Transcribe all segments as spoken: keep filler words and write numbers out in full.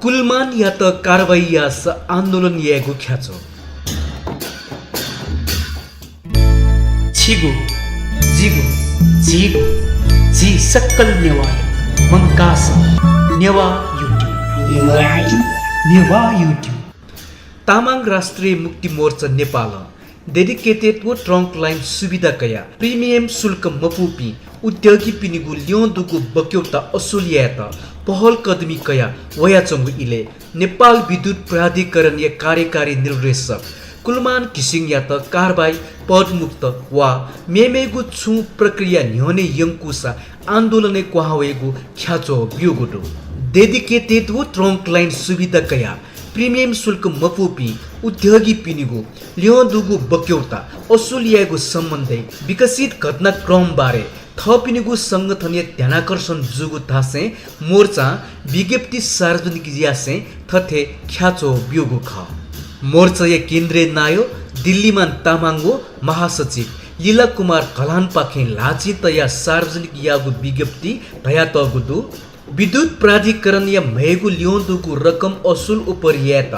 कुलमानयात कारवाही याःसा आन्दोलन यायेगु ख्याच्वः। छिगु, जिगु, झीगु, झी सकल नेवाःया मंकाः सः नेवाः YouTube। नेवाः YouTube। तामाङ राष्ट्रिय मुक्ति मोर्चा नेपालं dedicated व trunk line सुविधा कयाः premium शुल्क मपुपिं उद्योगीपिनिगु ल्यं दुगु बक्यौता असुल यायेत पहल कदमी कयाः वयाच्वंगु इलय् नेपाल विद्युत प्राधिकरणया कार्यकारी निर्देशक कुलमान घिसिङयात कारवाही, पदमुक्त वा मेमेगु छुं प्रक्रिया न्ह्यःने यंकूसा आन्दोलनय् क्वहां वयेगु ख्याच्वः ब्यूगु दु। Dedicated व trunk line सुविधा कयाः premium शुल्क मपुपिं उद्योगीपिनिगु ल्यं दुगु बक्यौता असुल यायेगु सम्बन्धय् विकसित घटनाक्रम बारे थःपिनिगु संगठनया ध्यानाकर्षण जूगु धासें मोर्चां विज्ञप्ति सार्वजनिक यासें थथे ख्याच्वः ब्यूगु खः। मोर्चाया केन्द्रीय नायः दिल्लीमान तामाङ व महासचिव लीला कुमार घलानपाखें ल्हाःचिं तयाः सार्वजनिक याःगु विज्ञप्ति धयातःगु दु। विद्युत प्राधिकरणया म्हय्गु ल्यं दुगु रकम असुल उपर यायेत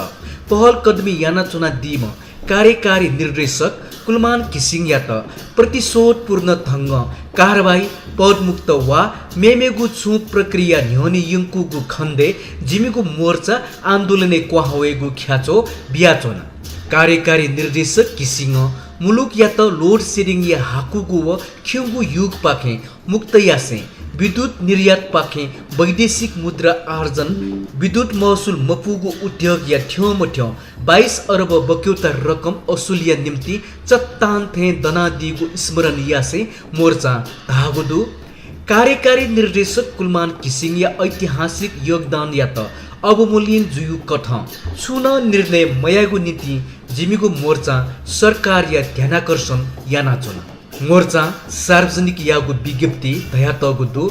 पहल कदमी यानाच्वनादीम्ह कार्यकारी निर्देशक कुलमान घिसिङयात प्रतिशोधपूर्ण ढंगं कारवाही, पदमुक्त वा मेमेगु छुं प्रक्रिया न्ह्यःने यंकूगु खण्डय् जिमिगु मोर्चा आन्दोलनय् क्वहां वयेगु ख्याच्वः बियाच्वना। कार्यकारी निर्देशक घिसिङं मुलुकयात load shedding या हाकुगु व खिउँगु युगपाखें मुक्त यासें विद्युत निर्यातपाखें वैदेशिक मुद्रा आर्जन, विद्युत महसुल मपुगु उद्योगया थ्यंमथ्यं बाइस अरब बक्यौता रकम असुलया निम्तिं चट्टान थें दनादीगु स्मरण यासें मोर्चां धाःगु दु। कार्यकारी निर्देशक कुलमान घिसिङया ऐतिहासिक योगदानयात अवमूल्यन जुइगु कथं छुं नं निर्णय मयायेगु निंतिं जिमिगु मोर्चां सरकारया ध्यानाकर्षण यानाच्वना। मोर्चां सार्वजनिक याःगु विज्ञप्ति धयातःगु दु।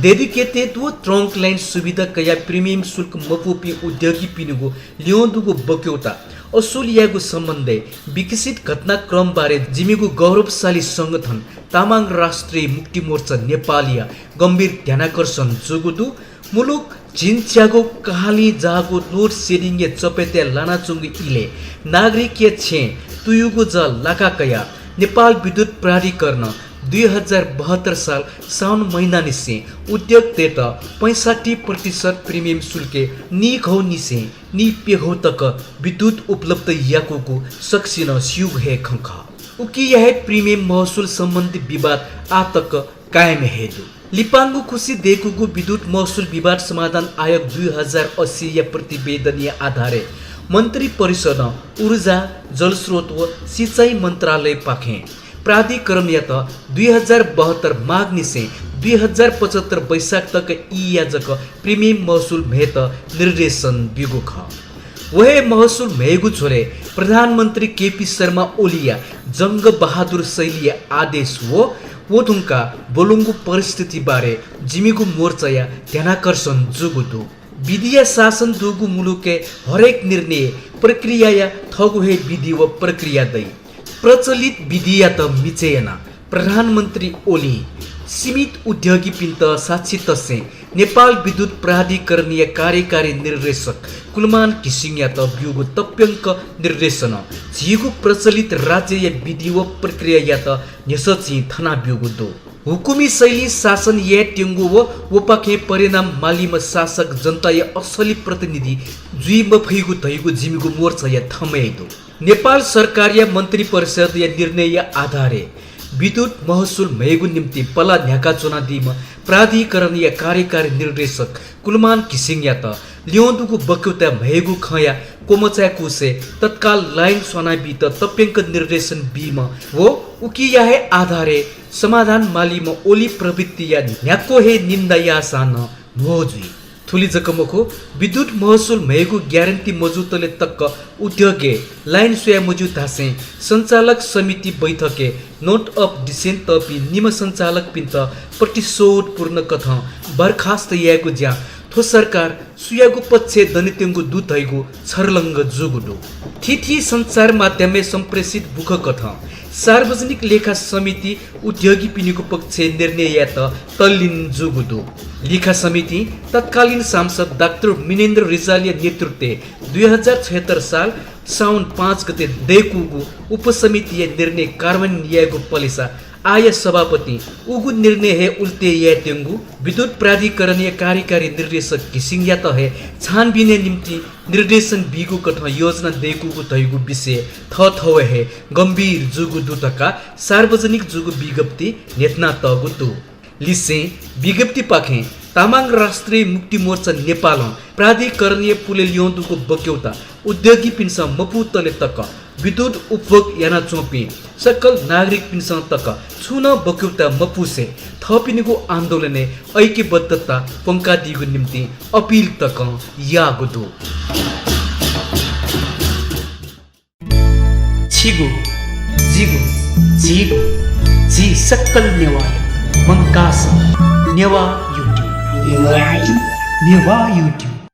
Dedicated व trunk line सुविधा कयाः premium शुल्क मपुपिं उद्योगीपिनिगु ल्यं दुगु बक्यौता असुल यायेगु सम्बन्धय् विकसित घटनाक्रम बारे जिमिगु गौरवशाली संगठन तामाङ राष्ट्रिय मुक्ति मोर्चा नेपालया गम्भीर ध्यानाकर्षण जूगु दु। मुलुक झिंच्यागु कहालिं जाःगु load shedding या चपेतय् लानाच्वंगु इलय् नागरिकया छेँय् तुयुगु जः लाका कयाः नेपाल विद्युत प्राधिकरणं दुई हजार बहत्तर साल साउन महिनानिसें उद्योगतय्त पैंसट्ठी प्रतिशत premium शुल्कय् नीघौनिसें नीप्यघौ तक विद्युत उपलब्ध याकूगु सकसिनं स्यूगु हे खँ खः। उकिया हे premium महसुल सम्बन्धी विवाद आः तक कायम हे दु। लिपांगु खुसि दय्कूगु विद्युत महसुल विवाद समाधान आयोग दुई हजार अस्सी या प्रतिवेदनया आधारय् मन्त्रिपरिषदं ऊर्जा, जलस्रोत व सिँचाइ मन्त्रालयपाखें प्राधिकरणयात दुई हजार बहत्तर माघनिसें दुई हजार पचहत्तर वैशाख तक ईया जक premium महसुल म्हयेत निर्देशन ब्यूगु खः। व हे महसुल म्हयेगु झ्वलय् प्रधानमन्त्री केपी शर्मा ओलीया जंगबहादुर शैलीया आदेश व व धुंकाः ब्वलंगु परिस्थिति बारे जिमिगु मोर्चाया ध्यानाकर्षण जूगु दु। विधिया शासन दुगु मुलुकय् हरेक निर्णय प्रक्रियाया थःगु हे विधि व प्रक्रिया दइ। प्रचलित विधियात मिचय् यानाः प्रधानमन्त्री ओलीं सीमित उद्योगीपिन्त साक्षी तसें नेपाल विद्युत प्राधिकरणया कार्यकारी निर्देशक कुलमान घिसिङयात ब्यूगु तप्यंक निर्देशनं झीगु प्रचलित राज्यया विधि व प्रक्रियायात न्ह्यसः चिं थनाब्यूगु दु। हुकुमी शैलीं शासन यायेत्यंगु व वपाखें परिणाम मालीम्ह शासक जनताया असली प्रतिनिधि जुइ मफइगु धइगु जिमिगु मोर्चाया थमय् दु। नेपाल सरकारया मन्त्रिपरिषदया निर्णयया आधारय् विद्युत महसुल म्हयेगु निम्तिं पला न्ह्याकाच्वनादीम्ह प्राधिकरणया कार्यकारी निर्देशक कुलमान घिसिङयात ल्यं दुगु बक्यौता म्हयेगु खँया क्वमचाय्कूसे तत्काल लाइन स्वानाबीत तप्यंक निर्देशन बीम्ह व उकिया हे आधारय् समाधान मालीम्ह ओली प्रवृत्तिया न्ह्याक्व हे निन्दा याःसां नं म्हो जुइ। थुलि जक मखु, विद्युत महसुल म्हयेगु ग्यारेन्टी मजूतले तक उद्योगय् लाइन स्वये मज्यू धासें सञ्चालक समिति बैठकय् note of dissent तःपिं निम्ह सञ्चालकपिन्त प्रतिशोधपूर्ण कथं बर्खास्त यायेगु ज्या थ्व सरकार सुयागु पक्षय् दनेत्यंगु दु धइगु छर्लङ्ग जूगु दु। थीथी सञ्चार माध्यमय् सम्प्रेषित बुखँ कथं सार्वजनिक लेखा समिति उद्योगीपिनिगु पक्षय् निर्णय यायेत तल्लीन जूगु दु। लेखा समितिं तत्कालीन सांसद डाक्टर मिनेन्द्र रिजालया नेतृत्वय् दुई हजार छयत्तर साल साउन पाँच गते दय्कूगु उपसमितिया निर्णय कार्यान्वयन यायेगु पलेसा आःया सभापतिं उगु निर्णय हे उल्टे यायेत्यंगु, विद्युत प्राधिकरणया कार्यकारी निर्देशक घिसिङयात हे छानबिनया निम्तिं निर्देशन बीगु कथं योजना दय्कूगु धइगु विषय थःथवय् हे गम्भीर जूगु दु धकाः सार्वजनिक जूगु विज्ञप्ति न्ह्यथनातःगु दु। लिसें विज्ञप्तिपाखें तामाङ राष्ट्रिय मुक्ति मोर्चा नेपालं प्राधिकरणया पुले ल्यं दुगु बक्यौता उद्योगीपिन्सं मपुतले तक विद्युत उपभोग यानाच्वंपिं सकल नागरिकपिन्सं तक छुं नं बक्यौता मपुसे थःपिनिगु आन्दोलनय् ऐक्यबद्धता प्वंकादीगु निम्तिं अपिल तकं याःगु दु। छिगु, जिगु, झीगु, झी सकल नेवाःया मंकाः सः नेवाः YouTube। नेवाः YouTube।